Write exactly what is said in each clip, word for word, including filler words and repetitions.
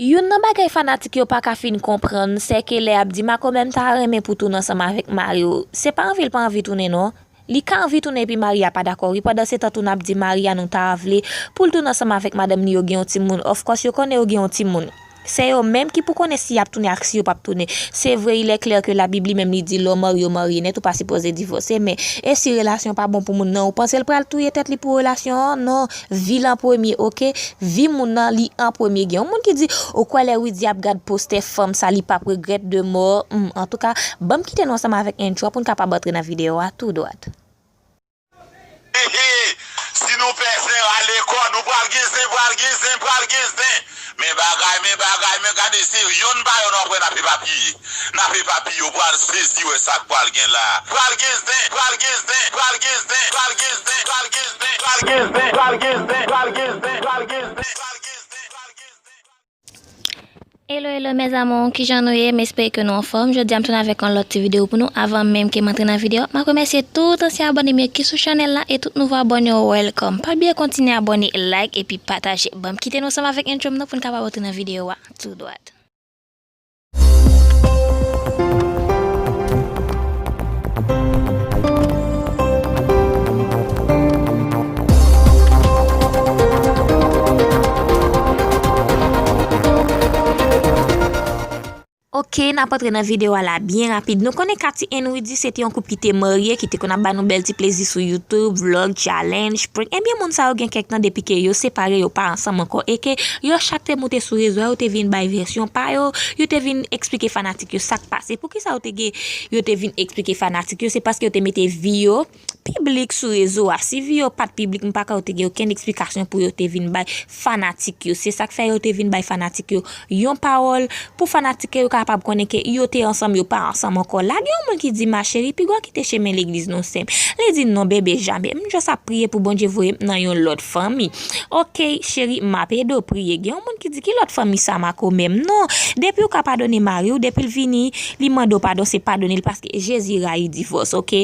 Youn nan bagay fanatik yo pa ka fin konprann, se ke lè y ap di makomè m ta renmen pou tounen ansanm avèk mari w, se pa anvi l pa anvi tounen non. Li ka anvi tounen epi mari a pa dakò wi, pandansetan tou n ap di mari a nou ta vle pou l tounen ansanm avèk madanm li yo gen yon timoun, of course yo konnen yo gen yon timoun. Se yo menm ki pou konnen si y ap tounen ak si yo p ap tounen. Se vre, il est clair que Labib li menm li di lè w marye, w marye nèt, ou pa sipoze divòse, men e si relasyon pa bon pou moun nan, ou panse l pral touye tèt li pou relasyon an? Non, vi l an premye, oke? Vi moun nan, li an premye. Gen yon moun ki di, ou kwè lè Widy ap gad postè fanm sa, li p ap regrèt de mò? Hmm, antouka, ban m kite nou ansanm avèk entwo pou n kapab antre nan videyo a tou dwat. Si nou pè zen rale kò nou, pral gen zen, pral gen zen, pral gen zen. Men bagay, men bagay, men gade se yonn pa yonn w ap wè n ap epapiye. N ap epapiye, w pral sezi wè sa k pral gen la. Pral gen zen, pral gen zen, pral gen zen, pral gen zen, pral gen zen, pral gen zen, pral gen zen, pral gen zen, pral gen zen, pral gen zen, pral gen zen. Hello hello mes amours, kijan nou ye? M espere ke nou anfòm. Jodi a m tounen avèk yon lòt ti videyo pou nou. Avan menm ke m antre nan videyo a, m ap remèsye tout ansyen abòne m yo ki sou chanèl la e tout nouvo abòne yo, welcome. Pa bliye kontinye abòne, like epi pataje. Ban m kite nou ansanm avèk entwo m nan pou n kapab antre nan videyo a tou dwat. Ok, n ap antre nan videyo a la byen rapid. Nou konnen Katy and Widy se te yon koup ki te marye, ki te konn ap ba nou bèl ti plezi sou YouTube, vlog, challenge, prank. Ebyen, moun sa yo gen kèk tan depi ke yo separe, yo pa ansanm ankò, e ke yo chak te moute sou rezo a, yo te vin bay vèsyon pa yo, yo te vin eksplike fanatik yo sa k pase. Poukisa yo te gen, yo te vin eksplike fanatik yo? Se paske yo te mete vi yo piblik sou rezo a. Si vi yo pa t piblik, m pa kwè yo te gen okenn eksplikasyon pou yo te vin bay fanatik yo. Se sa k fè yo te vin bay fanatik yo yon pawòl pou fanatik yo kapab konnen ke yo te ansanm, yo pa ansanm ankò. La gen yon moun ki di, ma chérie, piga w kite chemen legliz non sè m. Li di, non bebe, jamè. M just ap priye pou Bondye voye m nan yon lòt fanmi. Ok, cheri, m ap ede w priye. Gen yon moun ki di, ki lòt fanmi sa makomè m? Non, depi w ka padone mari w, depi l vini, li mande w padon, se padone l paske Jezi rayi divòs, ok?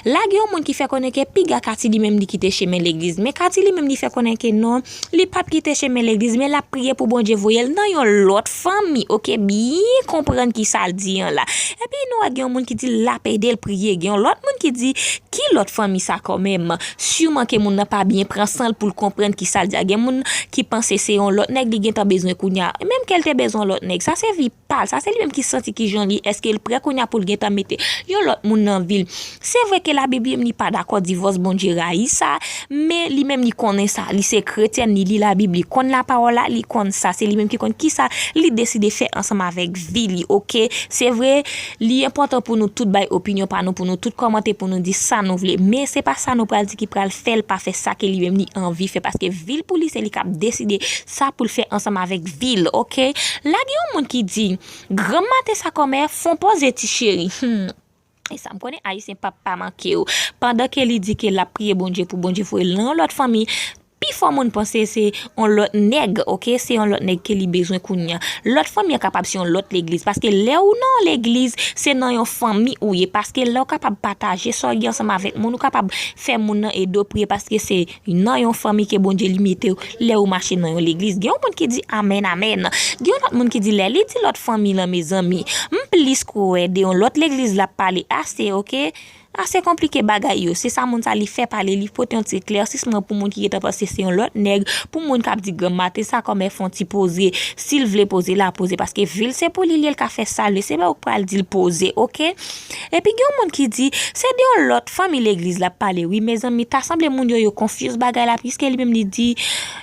La gen yon moun ki fè konnen ke piga Katy li menm li kite chemen legliz. Men Katy li menm li fè konnen ke non, li p ap kite chemen legliz, men l ap priye pou Bondye voye l nan yon lòt fanmi, ok? Byen konprann kisa l di an la. Epi nou wè gen yon moun ki di l ap ede l priye. Gen yon lòt moun ki di, ki lòt fanmi sa kanmenm? Siman ke moun nan pa byen pran san l pou l konprann kisa l di a. Gen moun ki panse se yon lòt nèg li gentan bezwen kounye a. Menm ke l te bezwen yon lòt nèg, sa se vi pa l. Sa se li menm ki santi kijan li, èske l prè kounye a pou l gentan mete yon lòt moun nan vi l. Se vre ke Labib li menm li pa dakò divòs, Bondye rayi sa, men li menm li konnen sa. Li se kretyèn, li li Labib, li konn lapawòl la, li konn sa. Se li menm ki konn kisa li deside fè ansanm avèk vi li, ok? Se vre, li enpòtan pou nou tout bay opinyon pa nou, pou nou tout kòmante, pou nou di sa nou vle. Men se pa sa nou pral di ki pral fè l pa fè sa ke li menm li anvi fè, paske vi l pou li se li k ap deside sa pou l fè ansanm avèk vi l, ok? La gen yon moun ki di, granm maten sa kòmè, fon poze ti cheri. Hmm. E sa m konnen Ayisyen p ap pa manke w. Pandan ke li di ke l ap priye Bondye pou Bondye voye l nan yon lòt fanmi, pifò moun panse se yon lòt nèg, ok? Se yon lòt nèg ke li bezwen kounye a. Lòt fanmi an kapab se yon lòt legliz, paske lè ou nan yon legliz, se nan yon fanmi ou ye, paske lè w kapab pataje sa w gen ansanm avèk moun, ou kapab fè moun nan ede w priye, paske se nan yon fanmi ke Bondye li mete w lè ou mache nan yon legliz. Gen yon moun ki di amèn, amèn. Gen yon lòt moun ki di lè li di lòt fanmi lan, mezanmi, m plis kwè de yon lòt legliz l ap pale ase, ok? Ase konplike bagay yo. Se sa moun sa li fè pale, li pote yon ti eklèsisman pou moun ki gentan panse se yon lòt nèg, pou moun k ap di granm maten sa kòmè fè yon ti poze, si l vle poze l a poze, paske vi l se pou li, li l ka fè sa l vle, se pa ou k pral di l poze, ok? Epi gen yon moun ki di, se de yon lòt fanmi legliz l ap pale wi, mezanmi, ta sanble moun yo, yo confuse bagay la, piske li menm li di,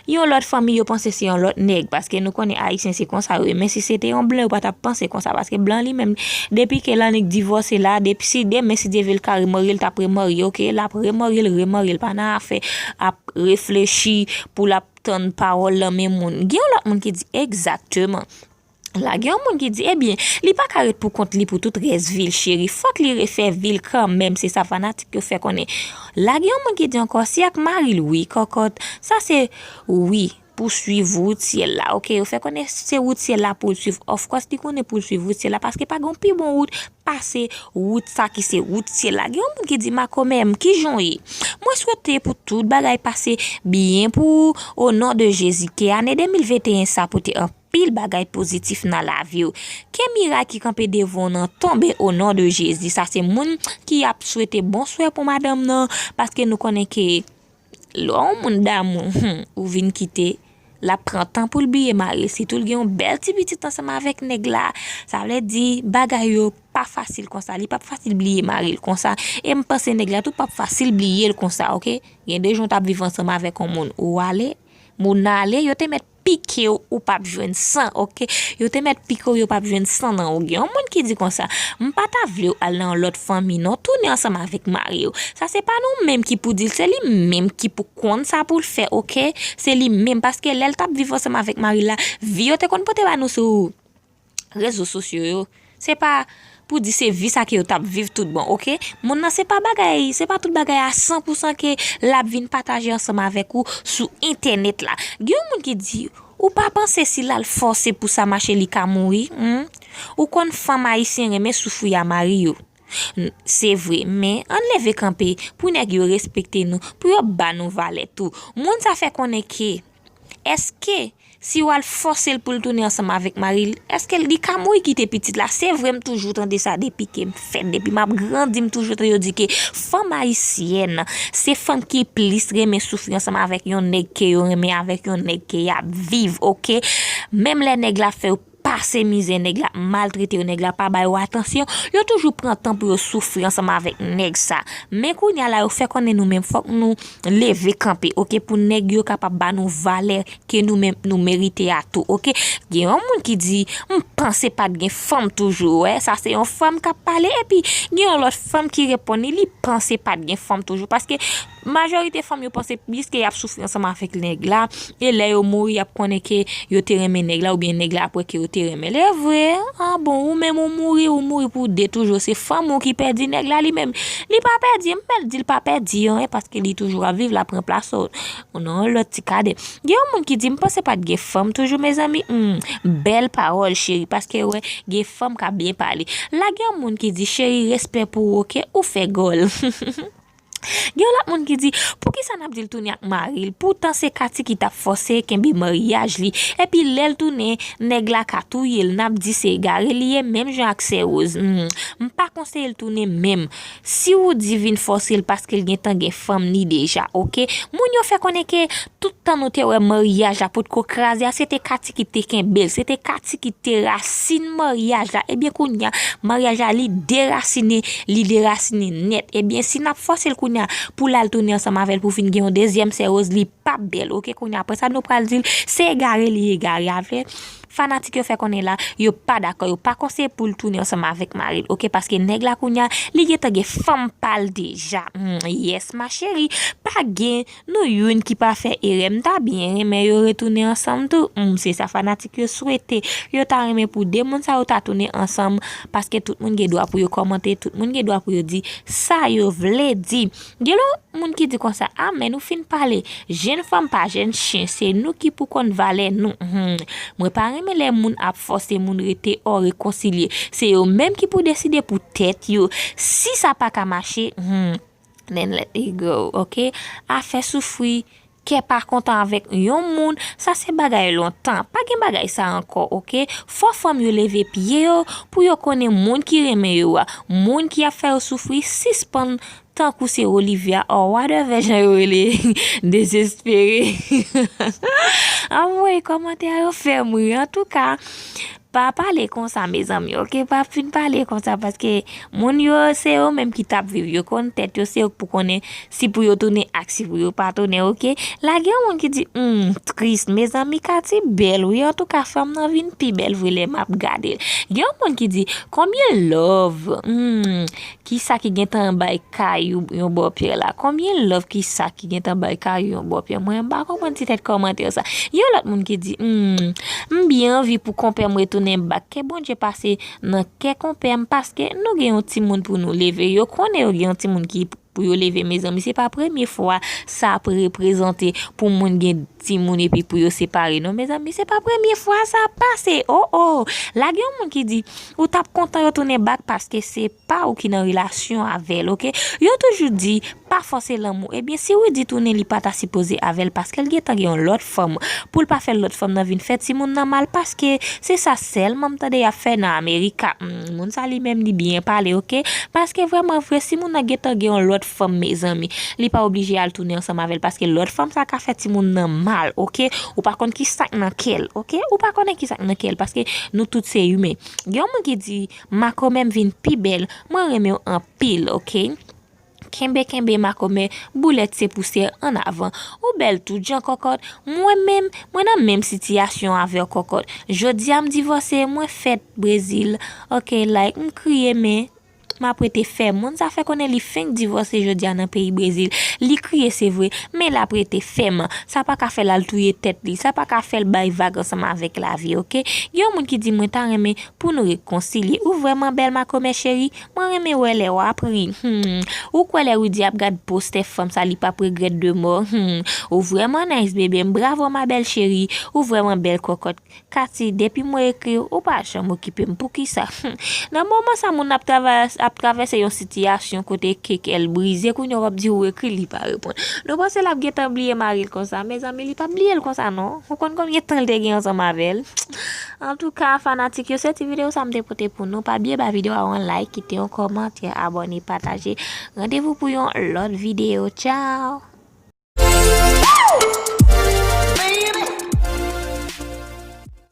yon lòt fanmi, yo panse se yon lòt nèg, paske nou konnen Ayisyen se konsa yo ye, men si se te yon blan, yo pa t ap panse konsa, paske blan li menm, depi ke l annik divòse la, depi si demen, si Dye vle, l ka remarye, l t ap remarye, ok, l ap remarye, l remarye, l pa nan afè ap reflechi pou l ap tann pawòl nan men moun. Gen yon lòt moun ki di, egzakteman. La gen yon moun ki di, ebyen, li pa ka ret pou kont li pou tout rès vi l, cheri. Fòk li refè vi l kanmenm, se sa fanatik yo fè konnen. La gen yon moun ki di ankò, se ak mari l wi, kòkòt. Sa se, wi, pou swiv wout syèl la, ok? Yo fè konnen se wout syèl la pou l swiv. Of course, li konnen pou l swiv wout syèl la, paske pa gen yon pi bon wout pase wout sa ki se wout syèl la. Gen yon moun ki di, makomè m, kijan w ye? Mwen swete pou tout bagay pase byen pou ou, o non de Jezi. Ke ane de mil venteyen sa pote an anpil bagay pozitif nan lavi w. Ke miray ki kanpe devan w nan tonbe o non de Jezi. Sa se moun ki ap swete bon swè pou madanm nan, paske nou konnen ke lè yon moun damou, hmm, ou vin kite, l ap pran tan pou l bliye mari l. Sitou l gen yon bèl ti pitit ansanm avèk nèg la, sa vle di bagay yo pa fasil konsa. Li p ap fasil bliye mari l konsa. E m panse nèg la tou p ap fasil bliye l konsa, oke? Gen de jan w t ap viv ansanm avèk yon moun, ou ale, moun nan ale, yo te mèt pike w, ou p ap jwenn san, oke? Yo te mèt pike w, yo p ap jwenn san nan ou. Gen yon moun ki di konsa, "M pa ta vle w al nan yon lòt fanmi non, tounen ansanm avèk mari w." Sa se pa nou menm ki pou di l, se li menm ki pou konn sa pou l fè, oke? Se li menm, paske lè l t ap viv ansanm avèk mari l la, vi yo te konn pote ba nou sou rezo sosyo yo, se pa pou di se vi sa ke yo t ap viv tout bon, oke? Moun nan se pa bagay, se pa tout bagay a san pou san ke l ap vin pataje ansanm avèk ou sou entènèt la. Gen yon moun ki di, ou pa panse si l al fòse pou sa mache li ka mouri, hmm? Ou konn fanm ayisyen renmen soufri a mari yo. N-, se vre, men ann leve kanpe pou nèg yo respekte nou, pou yo ba nou valè tou. Moun sa fè konnen ke, èske si w al fòse l pou l tounen ansanm avèk mari l, èske li ka mouri kite pitit la? Se vre, m toujou tande sa depi ke m fèt, depi m ap grandi, m toujou tande yo di ke fanm ayisyèn se fanm ki plis renmen soufri ansanm avèk yon nèg ke yo renmen avèk yon nèg ke y ap viv, oke? Menm lè nèg la fè yo pase mizè, nèg la maltrete yo, nèg la pa ba yo atansyon, yo toujou pran tan pou yo soufri ansanm avèk nèg sa. Men kounye a la, yo fè konnen nou menm, fòk nou leve kanpe, oke, pou nèg yo kapab ba nou valè ke nou menm nou merite a tou, oke? Gen yon moun ki di, "M panse pa t gen fanm toujou," wè, sa se yon fanm k ap pale, epi gen yon lòt fanm ki reponn li, li panse pa t gen fanm toujou, paske majorite fanm yo panse piske y ap soufri ansanm avèk nèg la, e lè yo mouri, y ap konnen ke yo te renmen nèg la, oubyen nèg la ap wè ke yo te renmen l. E vre, a bon, ou menm ou mouri, ou mouri pou de toujou. Se fanm ou ki pèdi, nèg la li menm, li pa pèdi, m mèt di l pa pèdi, an, paske li toujou ap viv, l ap ranplase w nan yon lòt ti kadè. Gen yon moun ki di, "M panse pa t gen fanm toujou, mezanmi." Hmm, bèl pawòl, cheri, paske, wè, gen fanm k ap byen pale. La, gen yon moun ki di, "Cheri, respè pou ou, oke? Ou fè gòl." Gen yon lòt moun ki di, "Poukisa n ap di l tounen ak mari l? Poutan se Katy ki t ap fòse kenbe maryaj li. Epi lè l tounen, nèg la ka touye l, n ap di se egare li ye, menm jan ak sè Rose. Hmm, m pa konseye l tounen menm. Si w di vin fòse l paske l gentan gen fanm ni deja, oke?" Moun yo fè konnen ke tout tan nou te wè maryaj la potko kraze a, se te Katy ki te kenbe l, se te Katy ki te rasin maryaj la. Ebyen, kounye a, maryaj la, li derasinen, li derasinen nèt. Ebyen, si n ap fòse l kounye a pou l al tounen ansanm avè l pou vin gen yon dezyèm sè Rose, li p ap bèl, oke? Kounye a, apre sa, nou pral di l, se egare li egare. Avè fanatik yo fè konnen la, yo pa dakò, yo pa konseye pou l tounen ansanm avèk mari l, oke? Paske nèg la kounye a, li gentan gen fanm pa l deja. Hmm, yes, ma chérie, pa gen nou youn ki pa fè erè. M ta byen renmen yo retounen ansanm tou. Hmm, se sa fanatik yo swete. Yo ta renmen pou de moun sa yo ta tounen ansanm, paske tout moun gen dwa pou yo kòmante, tout moun gen dwa pou yo di sa yo vle di. Gen lòt moun ki di konsa, "A, men nou fin pale. Jèn fanm pa jèn chen, se nou ki pou konn valè nou." Hmm. Mwen pa renmen lè moun ap fòse moun rete ò rekonsilye. Se yo menm ki pou deside pou tèt yo. Si sa pa ka mache, hmm, then let it go, oke? Afè soufri, kè pa kontan avèk yon moun, sa se bagay lontan. Pa gen bagay sa ankò, oke? Fò fanm yo leve pye yo pou yo konnen moun ki renmen yo a, moun ki ap fè yo soufri, sispann tankou se Olivia or whatever jan yo rele, dezespere. Anmwey, kòmantè yo fè m ri. Antouka, pa pale konsa, mezanmi, oke? Pa fin pale konsa, paske moun yo, se yo menm ki t ap viv. Yo konn tèt yo, se yo k pou konnen si pou yo tounen ak si pou yo pa tounen, oke? La, gen yon moun ki di, hmm, tris, mezanmi, Katy bèl, wi. Antouka, fanm nan vin pi bèl vre lè m ap gade l. Gen yon moun ki di, combien love? Hmm, kisa ki gentan bay kay yon bòpyè la? Combien love kisa ki gentan bay kay yon bòpyè? Mwen, m pa konprann ti tèt kòmantè sa. Yon lòt moun ki di, hmm, m byen anvi pou konpè m retounen bak. Ke Bondye pase nan kè konpè m, paske nou gen yon timoun pou nou leve. Yo konnen yo gen yon timoun ki pou yo leve, mezanmi. Se pa premye fwa sa ap reprezante pou moun gen timoun epi pou yo separe. Non, mezanmi, se pa premye fwa sa ap pase. Oh, oh. La gen yon moun ki di, ou t ap kontan yo tounen back paske se pa ou ki nan relasyon avè l, oke? Yo toujou di, pa fòse lanmou. Ebyen, si Rudy tounen, li pa ta sipoze avè l paske l gentan gen yon lòt fanm. Pou l pa fè lòt fanm nan vin fè timoun nan mal paske se sa sèlman m tande y ap fè nan Amerika. Hmm, moun sa li menm li byen pale, oke? Paske vrèman vre, si moun nan gentan gen yon lòt fanm, mezanmi, li pa oblije al tounen ansanm avè l paske lòt fanm sa ka fè timoun nan mal, oke? Ou pa konn ki sa k nan kè l, oke? Ou pa konnen ki sa k nan kè l paske nou tout se imen. Gen yon moun ki di, makomè m vin pi bèl, mwen renmen w anpil, oke? Kenbe, kenbe, makomè, boulèt se pousè, ann avan. Ou bèl tout jan, kòkòt. Mwen menm, mwen nan menm sitiyasyon avè w, kòkòt. Jodi a m divòse, mwen fèt Brezil. Oke, like, m kriye, men m ap rete fèm. Moun sa fè konnen li fenk divòse jodi a nan peyi Brezil. Li kriye, se vre, men l ap rete fèm. Sa pa ka fè l al touye tèt li. Sa pa ka fè l bay vag ansanm avèk lavi, oke? Gen yon moun ki di, mwen ta renmen pou nou rekonsilye. Ou vrèman bèl, makomè cheri. Mwen renmen wè lè w ap ri. Hmm. Ou kwè lè Rudy ap gad postè fanm sa, li p ap regrèt de mò? Hmm. Ou vrèman nice, bebe m. Bravo, ma belle chérie. Ou vrèman bèl, kòkòt. Kati, depi mwen ekri w, ou pa janm okipe m. Poukisa? Hmm. Nan moman sa, moun ap travay-, ap travèse yon sitiyasyon kote ke kè l brize, kounye a w ap di ou ekri, li pa reponn. Nou panse l ap gentan bliye mari l konsa? Mezanmi, li p ap bliye l konsa, non. Ou konn konbyen tan l te gen ansanm avè l? Antouka, fanatik yo, se ti videyo sa m te pote pou nou. Pa bliye ba videyo a yon like, kite yon kòmantè, abòne, pataje. Randevou pou yon lòt videyo. Tchao!